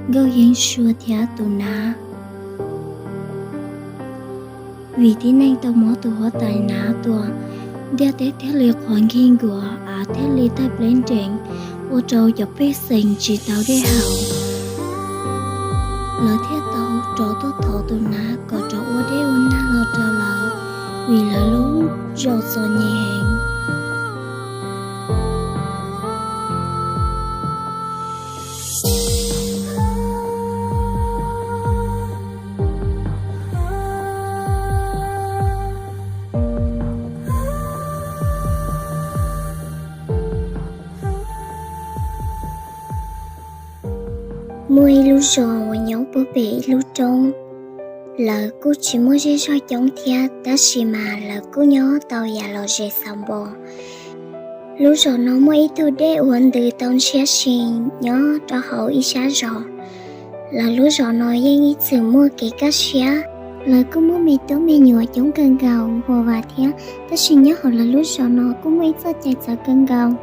Nkauj Yeeb Suav thiab tus nab. Vim tib neeg tau muab tus huab tais nab tua, ntiaj teb thiaj li qhuav nkig nkuas, av thiaj li tawg pleb nrees, ua rau cov pej xeem tsis tau dej haus. Lawv thiaj tau rov tuaj thov tus nab kom rov ua dej ua nag los rau lawv, vim lawv lub zos txom nyem heev. Muaj ib lub zos uas nyob puag pem ib lub roob. Lawv kuj tsis muaj zej zog coob thiab, tab sis mas lawv kuj nyob tau yam lom zem xav npo. Lub zos no muaj ib tug dej uas ntws tau ntshiab si nyob rau hauv ib sab zos. Lawv lub zos no yeej ib txwm muaj kev kaj siab. Lawv kuj muaj me tub me nyuam coob kawg nkaus huam vam thiab, tab sis nyob hauv lawv lub zos no kuj muaj ib txoj cai txawv kawg nkaus.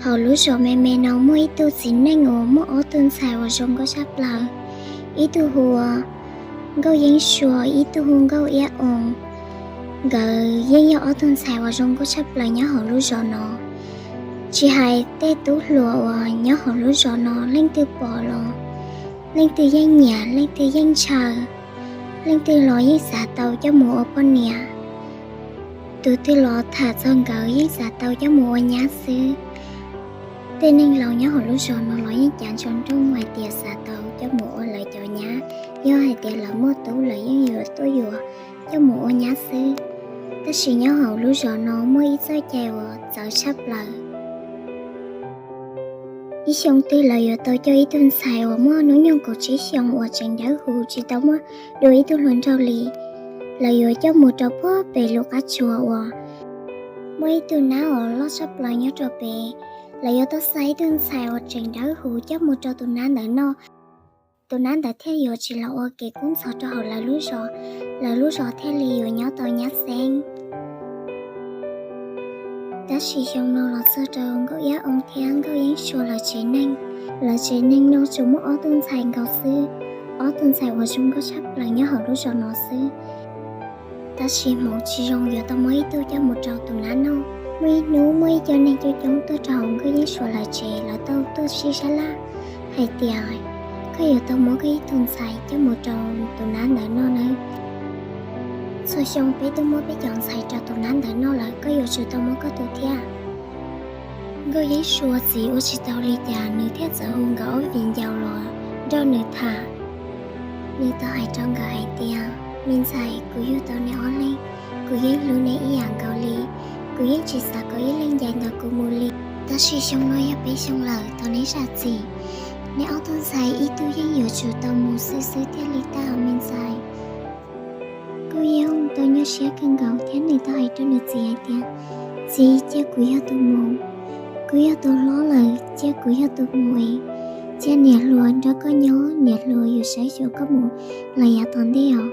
Hauv lub zos me me no muaj ib tug txiv neej uas muaj ob tug ntxhais uas zoo nkauj tshaj plaws. Ib tug hu ua Nkauj Yeeb Suav, ib tug hu Nkauj Iab Oo. Nkawd yeej yog ob tug ntxhais uas zoo nkauj tshaj plaws nyob hauv lub zos no. Tsis hais tej tub hluas uas nyob hauv lub zos no leej twg pom los leej twg yeej nyiam, leej twg yeej ntshaw, leej twg los yeej xav tau coj mus ua poj niam. Tus twg los tham txog nkawd yeej xav tau coj mus ua nyab xwb. Tej neeg laus nyob hauv lub zos no los yeej cav ntsoov nrooj hais tias xav tau coj mus ua lawv cov nyab, yog hais tias lawv muaj tub lawv yeej yuav tuaj yuav coj mus ua nyab xwb. Tab sis nyob hauv lub zos no muaj ib txoj cai uas txawv tshaj plaws. Ib xyoo twg lawv yuav tau coj ib tug ntxhais uas muaj hnub nyoog kaum tsib xyoos uas tseem dawb huv tsis tau muaj dua ib tug hluas nraug li. Lawv yuav coj mus rau puag pem lub qab tsuas uas muaj ib tug nab uas loj tshaj plaws nyob rau pem. Lawv yuav tau xa ib tug ntxhais uas tseem dawb huv coj mus rau tus nab ntawd noj. Tus nab ntawd thiaj yuav tsis los ua kev kub ntxhov rau hauv lawv lub zos, lawv lub zos thiaj li yuav nyob tau nyab xeeb. Tab sis xyoo no los txog rau Nkauj Iab Oo thiab Nkauj Yeeb Suav lawv tsev neeg. Lawv tsev neeg no tsuas muaj ob tug ntxhais nkaus xwb, ob tug ntxhais uas zoo nkauj tshaj plaws nyob hauv lub zos no xwb. Tab sis hmoov tsis zoo yuav tau muab ib tug coj mus rau tus nab noj. Muaj ib hnub muaj ib co neeg coob coob tuaj rau hauv Nkauj Yeeb Suav lawv tsev, lawv tau tuaj sib sab laj hais tias, koj yuav tau muab koj ib tug ntxhais coj mus rau tus nab ntawd noj nawb. Txhua xyoo peb twb muab peb cov ntxhais rau tus nab ntawd noj lawm, koj yuav tsum tau muab koj tus thiab. Nkauj Yeeb Suav txiv ua tsis tau li cas, nws thiaj txawm hu nkawd ob viv ncaus los nrog nws tham. Nws tau hais rau nkawd hais tias, me ntxhais, kuv yug tau neb ob leeg, kuv yeej hlub neb ib yam nkaus li. Kuv yeej tsis xav kom ib leeg ncaim ntawm kuv mus li. Tab sis xyoo no yog peb xyoo lawm, thov neb zam txim. Neb ob tug ntxhais ib tug yeej yuav tsum tau mus xwb xwb thiaj li tau, me ntxhais. Nkauj Yeeb tau nyuaj siab kawg nkaus thiab nws tau hais rau nws txiv hais tias, txiv, cia kuv yog tus mus. Kuv yog tus hlob lawm, cia kuv yog tus mus es cia niam hluas nrog koj nyob, niam hluas yuav saib xyuas koj mus los yav tom ntej os.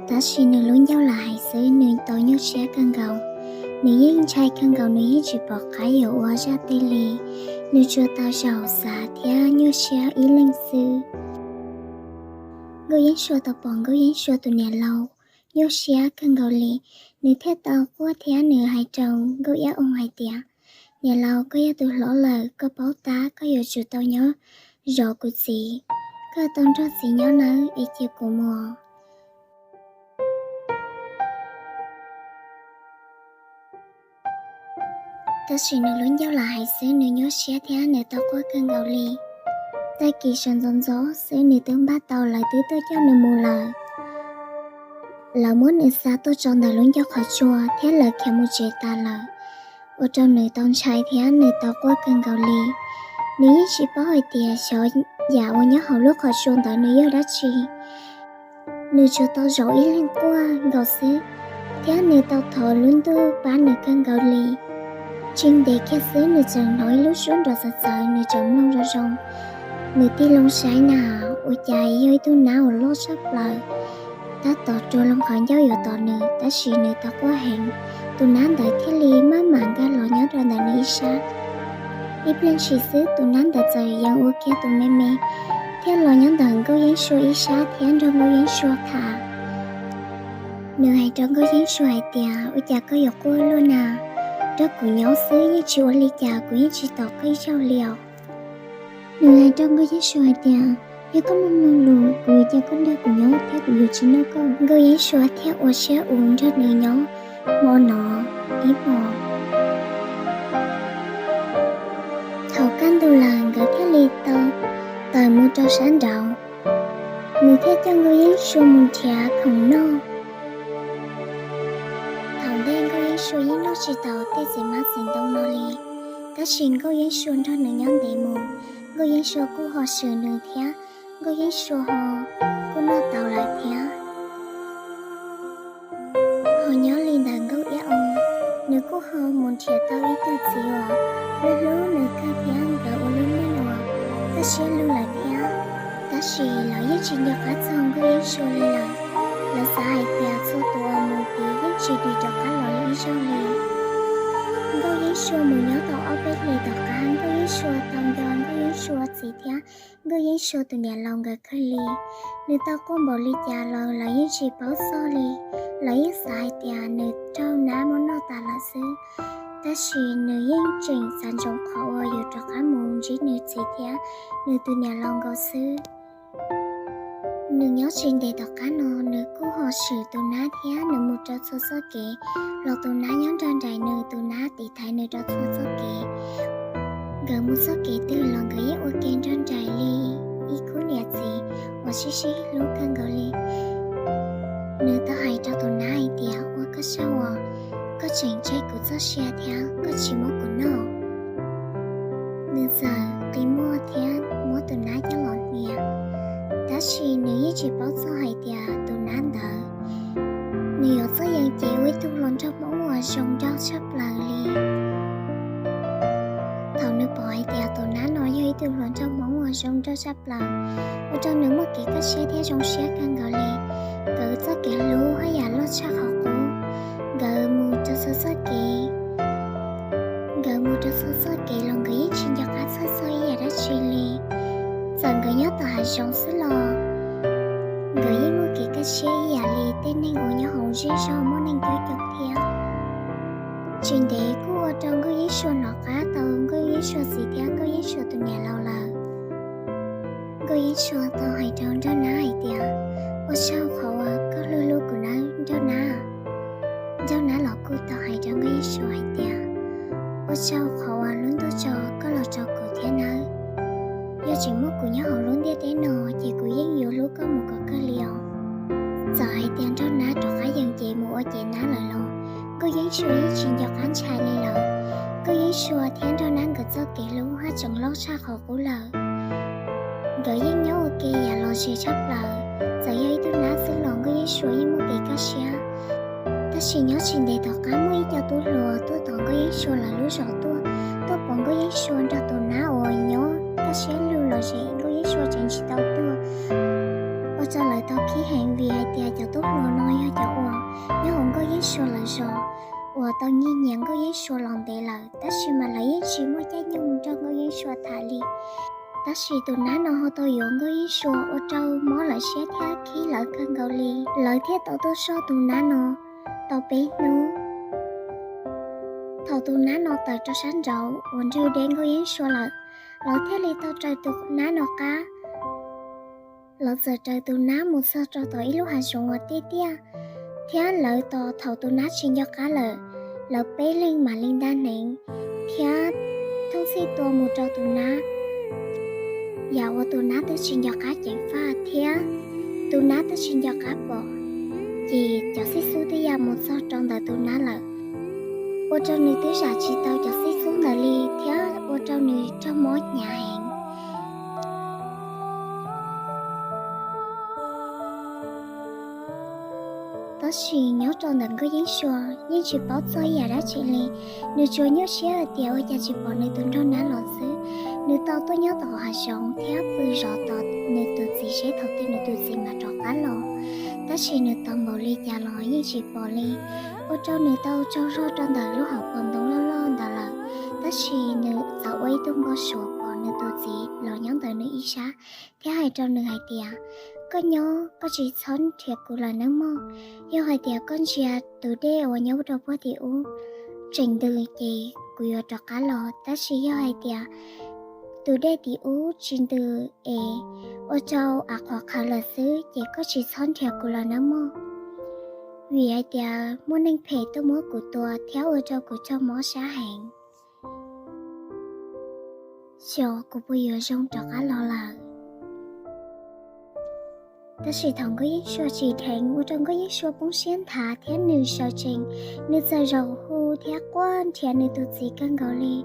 Tab sis nws lub ncauj lam hais xwb, nws tau nyuaj siab kawg nkaus. Nws yeej ntshai kawg nkaus, nws yeej tsis pom qab yuav ua zaj twg li. Nws tsuas tau zaum xav thiab nyuaj siab ib leeg xwb. Nkauj Yeeb Suav tau pom Nkauj Yeeb Suav tus niam laus nyuaj siab kawg nkaus li. Nws thiaj tau quaj thiab nws hais rau Nkauj Iab Oo hais tias, niam laus, koj yog tus hlob lawm, koj paub tab, koj yuav tsum tau nyob zov kuv txiv. Koj tau nrog txiv nyob nawb, es cia kuv mus. Tab sis nws lub ncauj lam hais xwb, nws nyuaj siab thiab nws tau quaj kawg nkaus li. Tag kis sawv ntxov ntxov xwb nws twb npaj tau lawv twb tuaj coj nws mus lawm. Lawv muab nws xa tuaj tso ntawm lub ncauj qhov tsua thiab lawv khiav mus tsev tas lawm, ua rau nws tau ntshai thiab nws tau quaj kawg nkaus li. Nws yeej tsis paub hais tias xyov yam uas nyob hauv lub qhov tsua ntawd nws yog dab tsi. Nws tsuas tau zaum ib leeg quaj nkaus xwb, thiab nws tau thov lub ntuj pab nws kawg nkaus li. Tsis ntev kiag xwb nws tseem hnov ib lub suab nrov txawv txawv, nws tseem mloog zoo zoo. Nws tig loo saib na, ua cas yog ib tug nab uas loj tshaj plaws tab tom rua loo qhov ncauj yuav tom nws, tab sis nws tau quaj heev, tus nab ntawd thiaj li maj mam nkag los nyob rau ntawm nws ib sab. Ib pliag ntshis xwb tus nab ntawd txawm yees ua kiag tus me me, thiaj los nyob ntawm Nkauj Yeeb Sua ib sab thiab nrog Nkauj Yeeb Sua tham. Nws hais rau Nkauj Yeeb Sua hais tias, Ua cas koj yuav quaj luaj na? Nrog kuv nyob xwb yeej tsis ua li cas, kuv yeej tsis tom koj ib zaug li os. Nws hais rau Nkauj Yeeb Sua hais tias, Yog koj mloog mloog lus, kuv yuav cia koj nrog kuv nyob thiab kuv yuav tsis noj koj. Nkauj Yeeb Sua thiaj ua siab uas nrog nws nyob hmo no ib hmos. Thaum kaj ntug lawm nkawd thiaj li tau tawm mus rau sab nraud, nws thiaj coj Nkauj Yeeb Sua mus nrhiav khoom noj. Thaum ntej Nkauj Yeeb Sua yeej noj tsis tau tej txiv hmab txiv ntoo no li, tab sis Nkauj Yeeb Sua nrog nws nyob ntev mus, Nkauj Yeeb Sua kuj ho swm nws thiab, Nkauj Yeeb Sua ho kuj noj tau lawm thiab. Ho nyob li ntawm Nkauj Iab Oo, nws kuj ho mus nrhiav tau ib tug txiv uas hlub hlub nws kawg thiab nkawd ua lub neej uas kaj siab lug lawm thiab. Tab sis lawv yeej tsis nco qab txog Nkauj Yeeb Sua li lawm. Lawv xav hais tias txhua tus uas mus tid yeej tsis dim rov qab los li ib zaug li. Nkauj Yeeb Sua mus nyob tau ob peb hlis tom qab, Nkauj Yeeb Sua tau nco Nkauj Yeeb Sua txiv thiab Nkauj Yeeb Sua tus niam laus nkawd kawg li. Nws tau quaj npaum li cas los lawv yeej tsis paub txog li. Lawv yeej xav hais tias nws raug nab muab noj tas lawm xwb, tab sis nws yeej tseem xav ntsoov qhov uas yuav rov qab mus ntsib nws txiv thiab nws tus niam laus nkaus xwb. Nws nyob tsis ntev tom qab no, nws kuj ho swm tus nab thiab nws mus rau txhua txoj kev, los tus nab nyob nrog nraim nws, tus nab tiv thaiv nws rau txhua txoj kev. Nkawd mus txoj kev twg los nkawd yeej ua ke nrog nraim li ib khub niam txiv uas sib sib hlub kawg nkaus li. Nws tau hais rau tus nab hais tias, Ua koj saib uas koj tseem tseg kuv txoj sia thiab koj tsis muab kuv noj. Nws txawm qi muag thiab muab tus nab coj los hnia, tab sis nws yeej tsis paub txog hais tias tus nab ntawd nws yuav txawj yees ces ua ib tug hluas nraug Hmoob uas zoo nraug tshaj plaws li. Thaum nws pom hais tias tus nab no yog ib tug hluas nraug Hmoob uas zoo nraug tshaj plaws, ua rau nws muaj kev kaj siab thiab zoo siab kawg nkaus li. Nkawd txoj kev hlub haj yam loj tshaj qhov qub. Nkawd mus rau txhua txoj kev, nkawd mus rau txhua txoj kev los nkawd yeej tsis nco qab txhawj txog ib yam dab tsi li. Txawm nkawd nyob tom hav zoov xwb los nkawd yeej muaj kev kaj siab ib yam li tej neeg uas nyob hauv zej zog muaj neeg coob coob thiab. Tsis ntev kuj ua rau Nkauj Yeeb Sua hnov qab tau Nkauj Yeeb Sua txiv thiab Nkauj Yeeb Sua tus niam laus lawm. Nkauj Yeeb Sua tau hais rau Nraug Nab hais tias, Ua tsaug qhov uas koj hlub hlub kuv nawb Nraug Nab. Nraug Nab los kuj tau hais rau Nkauj Yeeb Sua hais tias, Ua tsaug qhov uas lub ntuj tso koj los rau kuv thiab nawb. Yog tsis muaj kuv nyob hauv lub ntiaj teb no ces kuv yeej yuav hlub koj mus kom kawg li os. Txawm hais tias Nraug Nab rov qab yees ces mus ua cev nab lawm los Nkauj Yeeb Sua yeej tsis nco qab ntshai li lawm. Nkauj Yeeb Sua thiab Nraug Nab nkawd txoj kev hlub haj tseem loj tshaj qhov qub lawm. Nkawd yeej nyob ua ke yam lom zem tshaj plaws, txawm yog ib tug nab xwb los Nkauj Yeeb Sua yeej muaj kev kaj siab. Tab sis nyob tsis ntev tom qab muaj ib co tub hluas tuaj tom Nkauj Yeeb Sua lawv lub zos tuaj, tuaj pom Nkauj Yeeb Sua nrog tus nab uas nyob kaj siab lug lom zem, Nkauj Yeeb Sua tseem tsis tau tuag. Ua rau lawv tau khib heev vim hais tias cov tub hluas no yog cov uas nyob hauv Nkauj Yeeb Sua lawv zos uas tau nyiag nyiam Nkauj Yeeb Sua los ntev lawm, tab sis mas lawv yeej tsis muaj caij nyoog nrog Nkauj Yeeb Sua tham li. Tab sis tus nab no ho tau yuav Nkauj Yeeb Sua ua rau mob lawv siab thiab khib lawv kawg nkaus li. Lawv thiaj tau tuaj soj tus nab no tau peb hnub. Thaum tus nab no tawm rau sab nraud uas nrug deb Nkauj Yeeb Sua lawm, lawv thiaj li tau raws tus nab no qab. Lawv txawm raws tus nab mus txog rau tom ib lub hav zoov uas tiaj tiaj, thiab lawv tos thaum tus nab tsis nco qab lawm, lawv peb leeg mam li nta hneev thiab thoob txhij tua mus rau tus nab. Yam uas tus nab twb tsis nco qab ceev faj thiab tus nab twb tsis nco qab pom, ces cov xib xub twb ya mus txog rau ntawm tus nab lawm, ua rau nws twb zam tsis tau cov xib xub ntawd li thiab ua rau nws raug mob hnyav heev. Tab sis nyob rau ntawm Nkauj Yeeb Sua yeej tsis paub txog ib yam dab tsi li. Nws tsuas nyuaj siab hais tias ua cas tsis pom nws tus nraug nab los xwb. Nws tau tuaj nyob tom hav zoov thiab pw zov tos nws tus txiv seb thaum twg nws tus txiv mam rov qab los, tab sis nws tos npaum li cas los yeej tsis pom li. Ua rau nws tau tsaug zog rau ntawm lub hauv paus ntoo loj loj ntawd lawm, tab sis nws txawm ua ib tug npau suav pom nws tus txiv los nyob ntawm nws ib sab thiab hais rau nws hais tias, koj nyob koj tsis txhob nrhiav kuv lawm nawb mog. Yog hais tias koj ntsia tus dej uas nyob rau puag tim ub tseem ntws ces kuv yuav rov qab los, tab sis yog hais tias tus dej tim ub tsis ntws es ua rau av qhuav qhawv lawm xwb ces koj tsis txhob nrhiav kuv lawm nawb mog. Vim hais tias muaj neeg phem tuaj muab kuv tua thiab ua rau kuv raug mob sab heev. Xyov kuv puas yuav zoo rov qab los lawm. Tab sis thaum Nkauj Yeej Sua tsim dheev ua rau Nkauj Yeej Sua poob siab nthav thiab nws sawv tsees, nws txawm zaum hu thiab quaj nrhiav nws tus txiv kawg nkaus li.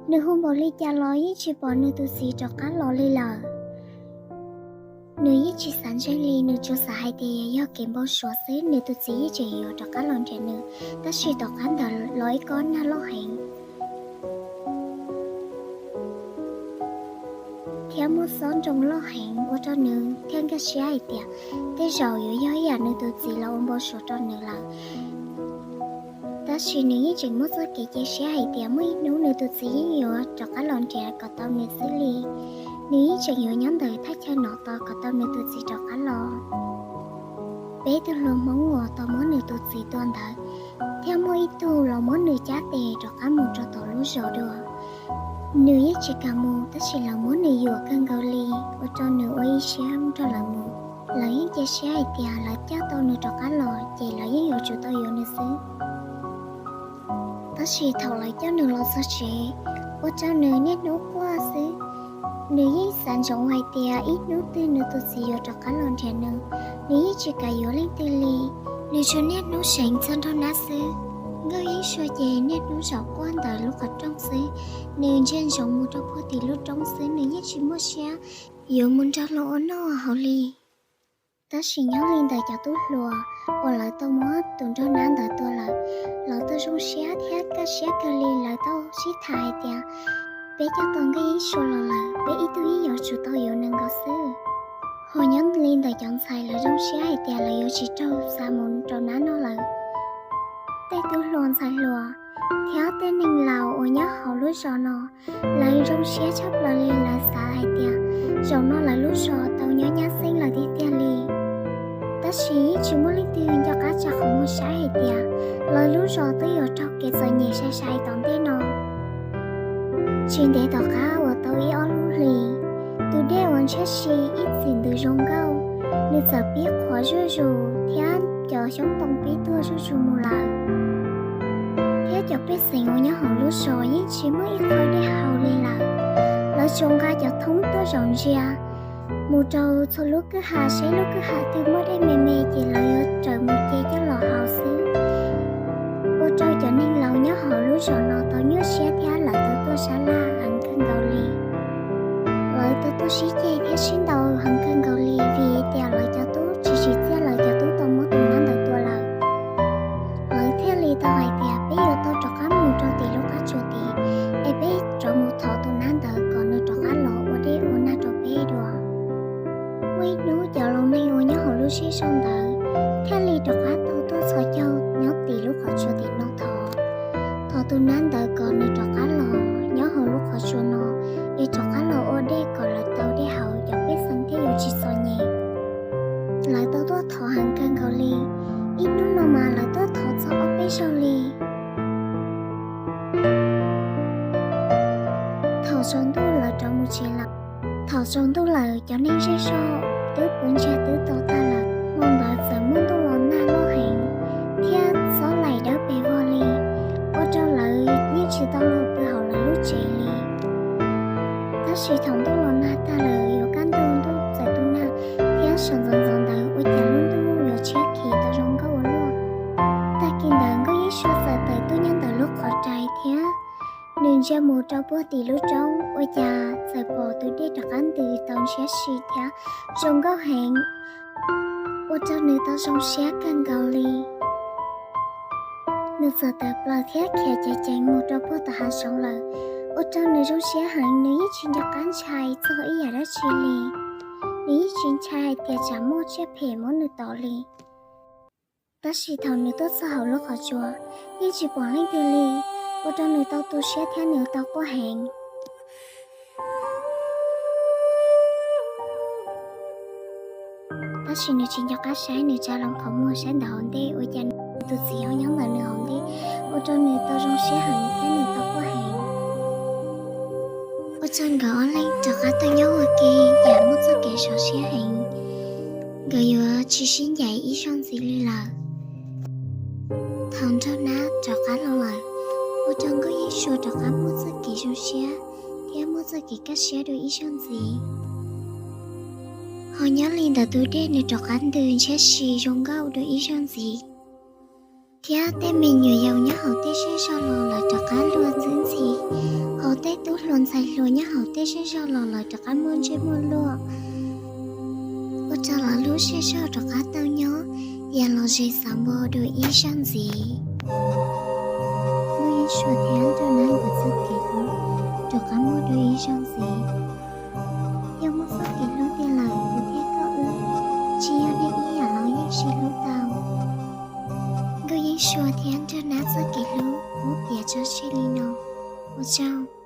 Nws hu npaum li cas los yeej tsis pom nws tus txiv rov qab los li lawm. Nws yeej tsis xav ntseeg li, nws tsuas xav hais tias yog kev npau suav xwb, nws tus txiv yeej tseem yuav rov qab los nrhiav nws, tab sis tom qab ntawd los ib kob nag loj heev thiab muaj xob nroo loj heev ua rau nws thiaj nkag siab hais tias tej zaum yuav yog ib yam nws tus txiv los ua npau suav rau nws lawm. Tab sis nws yeej tseem muaj txoj kev cia siab hais tias muaj ib hnub nws tus txiv yeej yuav rov qab los nrhiav kom tau nws xwb li. Nws yeej tseem yuav nyob ntawm thaj chaw no tos kom tau nws tus txiv rov qab los. Peb tug hluas Hmoob uas tau muab nws tus txiv tua ntawd thiaj muaj ib tug los muab nws cab tes rov qab mus rau tom lub zos dua. Nws yeej tsis kam mus, tab sis lawv muab nws yuam kawg nkaus li, ua rau nws ua ib siab nrog lawv mus. Lawv yeej cia siab hais tias lawv coj tau nws rov qab los ces lawv yeej yuav tsum tau yuav nws xwb. Tab sis thaum lawv coj nws los txog tsev, ua rau nws niaj hnub quaj xwb. Nws yeej xav ntsoov hais tias ib hnub twg nws tus txiv yuav rov qab los nrhiav nws, nws yeej tsis kam yuav leej twg li. Nws tsuas niaj hnub seev txog nraug nab xwb. Nkauj Yeej Sua ces niaj hnub zaum quaj ntawm lub qhov rooj xwb. Nws ntsia ntsoov mus rau puag tim lub roob xwb, nws yeej tsis muaj siab yuav mus nrog luag ua noj haus li. Tab sis nyob li ntawm cov tub hluas uas lawv tau muab tus nraug nab ntawd tua lawm, lawv tau zoo siab thiab kaj siab kawg li. Lawv tau sib tham hais tias, peb coj tau Nkauj Yeej Sua los lawm, peb ib tug yeej yuav tsum tau yuav nws nkaus xwb. Ho nyob li ntawm cov ntxhais lawv zoo siab hais tias lawv yuav tsis raug xa mus rau nab noj lawm. Tej tub hluas ntxhais hluas thiab tej neeg laus uas nyob hauv lub zos no, lawv zoo siab tshaj plaws li. Lawv xav hais tias zaum no lawv lub zos tau nyob nyab xeeb lawm tiag tiag li. Tab sis yeej tsis muaj leej twg nco qab tsa qhov muag saib hais tias lawv lub zos twb yuav raug kev txom nyem sai sai tom ntej no. Tsis ntev tom qab uas tau ib ob lub hlis, tus dej uas ntshiab si ib txwm ntws zoo nkauj, nws txawm pib qhuav zuj zus thiab cov xyoob ntoo pib tuag zuj zus mus lawm. Thiab cov pej xeem uas nyob hauv lub zos yeej tsis muaj ib qho dej haus li lawm. Lawv tsuas nqa cov thoob tuaj zaum ntsia mus rau txhua lub kwj ha, seb lub kwj ha twg muaj dej me me ces lawv yuav raws mus ce coj los haus xwb. Ua rau cov neeg laus nyob hauv lub zos no tau nyuaj siab thiab lawv tau tuaj sab laj heev kawg nkaus li. Lawv tau tuaj sib ceg thiab sib ntaus heev kawg nkaus li vim tias lawv cov tub tsis tsim txiaj lawv cov tub tau muab tus nab ntawd tua lawm. Lawv thiaj li tau hais tias peb yuav tau rov qab mus rau tim lub qab tsuas tid, es peb rov mus thov tus nab ntawd kom nws rov qab los ua dej ua nag rau peb dua. Muaj ib hnub cov laus neeg uas nyob hauv lub zej zog ntawd thiaj li rov qab tau tuaj txhos caug nyob tim lub qhov tsua tim no thov, thov tus nab ntawd kom nws rov qab los nyob hauv lub qhov tsua no, es rov qab los ua dej kom lawv tau dej haus, cov pej xeem thiaj yuav tsis txom nyem. Lawv tau tuaj thov heev kawg nkaus li. Ib hnub no mas lawv tuaj thov txog ob peb zaug li. Thaum tsaus ntuj lawv rov mus tsev lawm. Thaum tsaus ntuj lawm cov neeg zej zog twb pw ntsiag twb to tag lawm. Hmo ntawd txawm muaj ntuj los nag loj heev thiab xob laim dawb pes vog li, ua rau lawv yeej tsis tau los pw hauv lawv lub tsev li. Tab sis thaum ntuj los nag tag lawm yuav kaj ntug ntuj txawm tu nag thiab sawv ntxov ntxov ntawd ua cas lub ntuj yuav tshiab khiv tau zoo nkauj ua luaj. Tag kis ntawd Nkauj Yeej Sua txawm tawm tuaj nyob ntawm lub qhov rais thiab nws ntsia mus rau puag tim lub roob ua cas txawm pom tus dej rov qab ntws tau ntshiab si thiab zoo nkauj heev, ua rau nws tau zoo siab kawg nkaus li. Nws txawm tawm plaws thiab khiav ceev ceev mus rau puag tom hav zoov lawm, ua rau nws zoo siab heev, nws yeej tsis nco qab ntshai txog ib yam dab tsi li. Nws yeej tsis ntshai hais tias tsam muaj tsiaj phem muab nws tom li. Tab sis thaum nws tuaj txog hauv lub qhov tsua, yeej tsis pom leej twg li, ua rau nws tau tu siab thiab nws tau quaj heev. Tab sis nws tsis nco qab saib nws tsa loo qhov muag saib ntawm hauv ntej ua cas nws tus txiv yau nyob ntawm nws hauv ntej, ua rau nws tau zoo siab heev thiab nws tau quaj heev. Ua rau nkawd ob leeg rov qab tau nyob ua ke yam muaj txoj kev sov siab heev. Nkawd yuav tsis sib ncaim ib zaug ntxiv li lawm. Thaum Nraug Nab rov qab los lawm, ua rau Nkauj Yeeb Suav rov qab muaj txoj kev zoo siab thiab muaj txoj kev kaj siab dua ib zaug ntxiv. Ho nyob li ntawm tus dej nws rov qab ntws ntshiab si zoo nkauj dua ib zaug ntxiv. Thiab tej me nyuam yaus nyob hauv tej zej zog los lawv rov qab luag ntxwb ntxhi, ho tej tub hluas ntxhais hluas nyob hauv tej zej zog los lawv rov qab muaj ntsej muaj luaj, ua rau lawv lub zej zog rov qab tau nyob yam los zes xav npo dua ib zaug ntxiv. Nkauj Yeeb Suav thiab Nraug Nab nkawd txoj kev hlub rov qab muaj dua ib zaug ntxiv. Yog muaj txoj kev hlub tiag lawm, kuv thiab koj wb tsis yog neeg ib yam los yeej sib hlub tau. Nkauj Yeeb Suav thiab Nraug Nab txoj kev hlub muab piav tso tseg li no, ua tsaug.